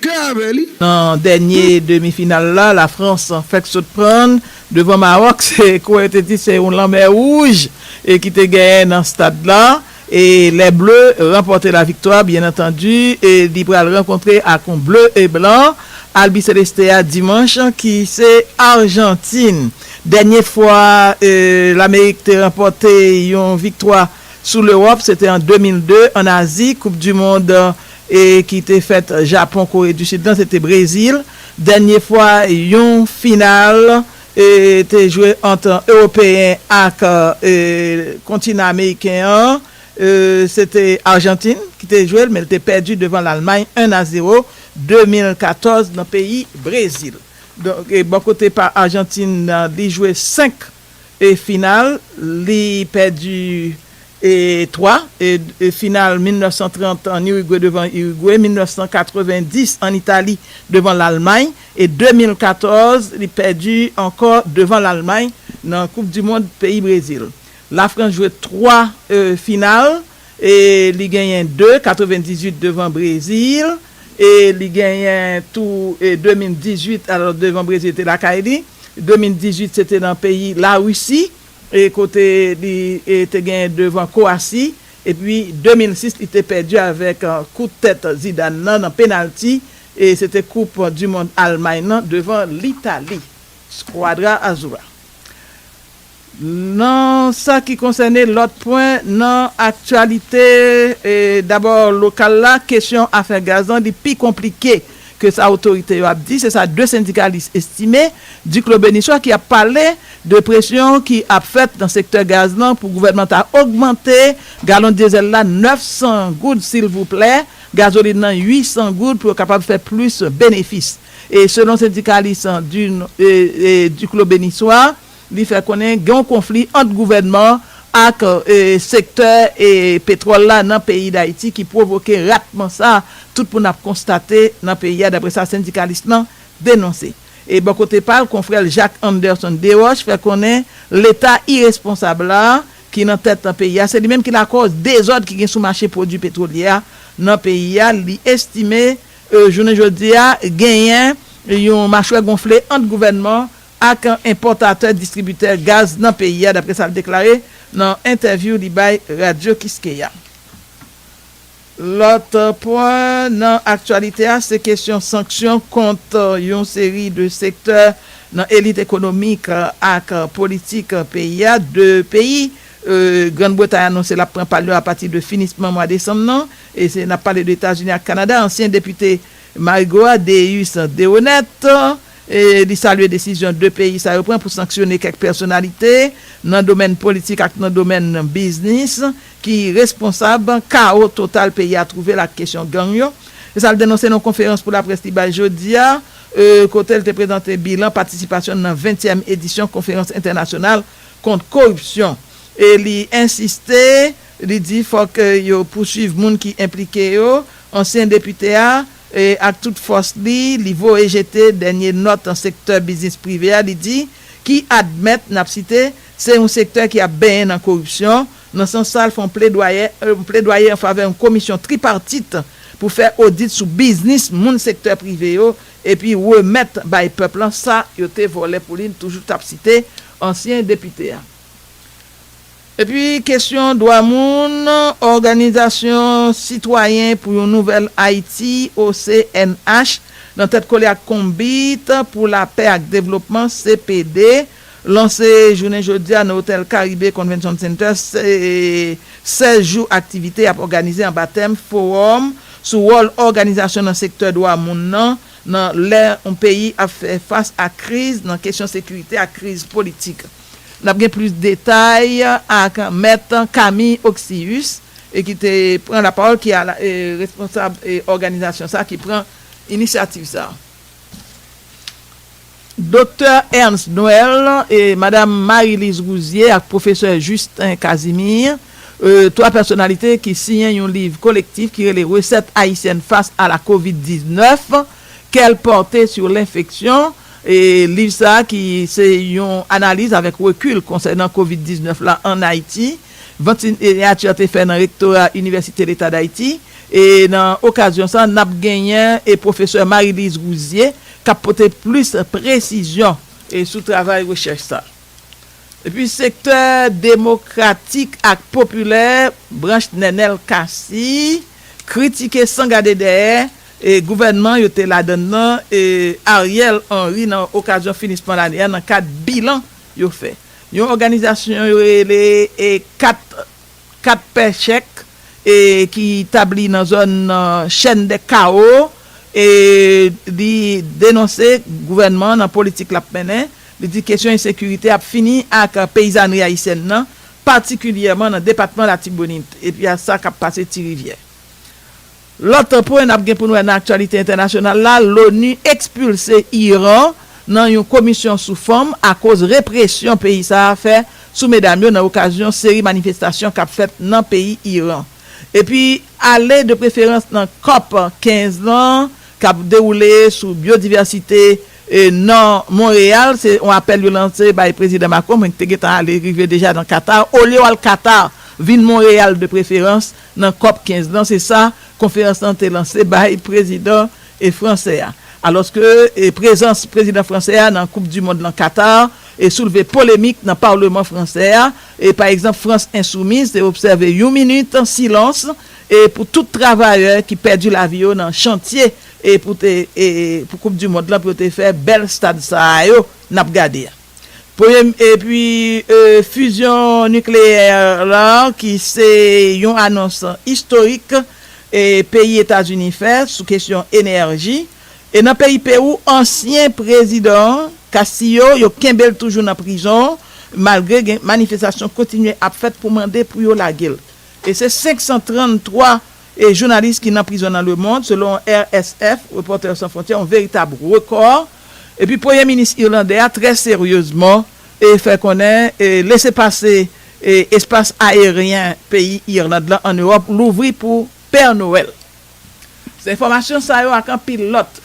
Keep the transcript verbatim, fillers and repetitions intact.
Kè avè li. Nan dènye demi final la, Lafrans fèk sot pran devan Mawòk, se kwè yo te di se yon lanmè wouj e ki te genyen nan stad la. E Les Bleus ranpòte la viktwa, byen antandi, e li pral rankontre ak yon ble e blan Albiceleste a dimanch, ki se Ajantin. Dènye fwa e Lamerik te ranpòte yon viktwa sou Lewòp, se te an de mil de, an Azi, Koup di Mond e ki te fèt Japon, Kore di Sid lan, se te Brezil. Dènye fwa yon final e te jwe ant Ewopeyen ak e kontinan ameriken an, e se te Ajantin ki te jwe l, men l te pèdi devan Lalmay en a zewo de mil katòz nan peyi Brezil. Donk, e bò kote pa Ajantin nan, li jwe senk e final, li pèdi e twa, e, e final mil nèf san trant an Irigwe devan Irigwe, mil nèf san katrevenndis an Itali devan Lalmay, e de mil katòz, li pèdi ankò devan Lalmay nan Koup di Mond peyi Brezil. Lafrans jwe twa e final, e li genyen de, katrevendizuit devan Brezil, e li genyen tou e de mil dizuit, alò devan Brezil te lakay li. De mil dizuit se te nan peyi Larisi, e kote li e te genyen devan Kwasi, epi de mil sis li te pèdi avèk e kout tèt Zidane nan, nan penalti, e se te Koup di Mond Almay nan devan Litali. Squadra Azzurra. Nan sa ki konsène lòt pwen nan aktyalite, e, dabò lokal la, kesyon afè gaz lan, li pi konplike ke sa otorite yo ap di. Se sa de sendikalis estime. Diklobeniswa ki ap pale de presyon ki ap fèt nan sektè gaz lan pou gouvènman ta ogmante galon dyezèl la nèf san goud, silvouplè, gazolin nan uit san goud pou yo kapab fè plis benefis. E selon sendikalis, e, e, Diklobeniswa, li fè konnen gen yon konfli ant gouvènman ak e, sektè e, petwòl la nan peyi Dayiti ki pwovoke ratman sa tout moun ap konstate nan peyi a, daprè sa sendikalis lan denonse. E bò kote pa l, konfrè l Jacques Anderson Desroches fè konnen Leta iresponsab la ki nan tèt peyi a, se li menm ki lakòz dezòd ki gen sou mache pwodui petwolye a nan peyi a. Li estime e, jounen jodi a, genyen yon machwè gonfle ant gouvènman ak enpòtatè, distribitè gaz nan peyi a, daprè sa l deklare nan entèvyou li bay Radyo Kiskeya. Lòt pwen nan aktyalite a, se kesyon sanksyon kont yon seri de sektè nan elit ekonomik ak politik peyi a. De peyi, e, Grann Bretay anonse l ap pran pa l yo apati de finisman mwa desanm nan. E se, n ap pale de Etazini ak Kanada. Ansyen depite Marigot a, Deus Deroneth, e li salye desizyon de peyi sa yo pran pou sanksyone kèk pèsonalite nan domèn politik ak nan domèn biznis ki responsab kawo total peyi a twouve l ak kesyon gang yo. Se sa l denonse nan yon konferans pou laprès li bay jodi a, e, kote l te prezante bilan patisipasyon l nan ventyèm edisyon konferans entènasyonal kont koripsyon. E li ensiste, li di fòk, e, yo pouswiv moun ki enplike yo. Ansyen depite a, e, ak tout fòs li, li voye jete dènye nòt an sektè biznis prive a, li di, ki admèt, n ap site, se yon sektè ki ap benyen nan koripsyon. Nan sans sa, l fè yon pledwaye, yon pledwaye an favè yon komisyon tripatit pou fè odit sou biznis moun sektè prive yo, epi remèt bay pèp lan sa yo te vòlè pou li, n toujou t ap site ansyen depite a. Epi kesyon dwa moun, Òganizasyon Sitwayen pou yon Nouvèl Ayiti, O C N H, nan tèt kole ak Konbit pou Lapè ak Devlopman, C P D, lanse jounen jodi a nan Otèl Karibe Convention Center, se, sèz jou aktivite y ap òganize anba tèm Fowòm sou wòl òganizasyon nan sektè dwa moun nan, nan lè yon peyi ap fè fas ak kriz nan kesyon sekirite ak kriz politik. N ap gen plis detay ak Mèt Camille Oxius, e ki te pran lapawòl, ki a la, e, responsab, e, òganizasyon sa ki pran inisyativ sa. Doktè Ernst Noël e Madam Marie-Lise Rouzier ak Pwofesè Justin Casimir, e, twa pèsonalite ki siyen yon liv kolektif ki rele Recettes haïtiennes face à la covid dix-neuf, quel portée sur l'infection. E liv sa a ki se yon analiz avèk rekil konsènan covid diznèf la ann Ayiti, vann siyati a te fè nan Rektora Inivèsite Leta Dayiti, E nan okazyon sa, n ap genyen e pwofesè Marie-Lise Rouzier k ap pote plis presizyon e sou travay rechèch sa. Epi sektè demokratik ak popilè, branch Nenel Cassy, kritike san gade dèyè e gouvènman yo te ladann nan e Ariel Henry nan okazyon finisman lane a nan kad bilan yo fè. Yon òganizasyon yo rele e kat kat pè chèk e ki tabli nan zòn Chèn dè Kawo e li denonse gouvènman nan politik l ap mennen. Li di kesyon ensekirite ap fini ak peyizanri ayisyèn nan, patikilyèman nan depatman Latibonit epi a sa k ap pase Ti Rivyè. Lòt pwen n ap gen pou n wè nan aktyalite entènasyonal la, loni ekspilse Iran nan yon komisyon sou fanm akoz represyon peyi sa a fè sou medam yo nan okazyon seri manifestasyon k ap fèt nan peyi Iran. Epi ale de preferans nan kòp kenz lan k ap dewoule sou byodivèsite e nan Monreyal, se yon apèl yo lanse bay Prezidan Macron, mwen ki te gentan ale rive deja nan Katar. Olye w al Katar, vin Monreyal de preferans nan kòp kenz lan, se sa konferans lan te lanse bay prezidan e fransè a. Alòske e prezans prezidan fransè a nan Koup di Mond lan Katar e soulve polemik nan paleman fransè a. E pa egzanp, Frans Ensoumiz te obsève yon minit silans e pou tout travayè ki pèdi lavi yo nan chantye e pou te e pou Koup di Mond lan pou yo te fè bèl stad sa a yo n ap gade a. Premye epi e, fizyon nikleyè la ki se yon anons istorik e peyi Etazini fè sou kesyon enèji. E nan peyi Pewou, ansyen prezidan Castillo, yo kenbe l toujou nan prizon malgre gen manifestasyon kontinye ap fèt pou mande pou yo lage l. E se senk san trann twa e jounalis ki nan prizon nan lemond, selon R S F, Reporters Sans Frontières, yon veritab rekò. Epi premye minis irlandè a trè seryezman e fè konnen e lese pase e espas ayeryen peyi Irland lan an Ewòp louvri pou Pè Nwèl. Se enfòmasyon sa yo ak anpil lòt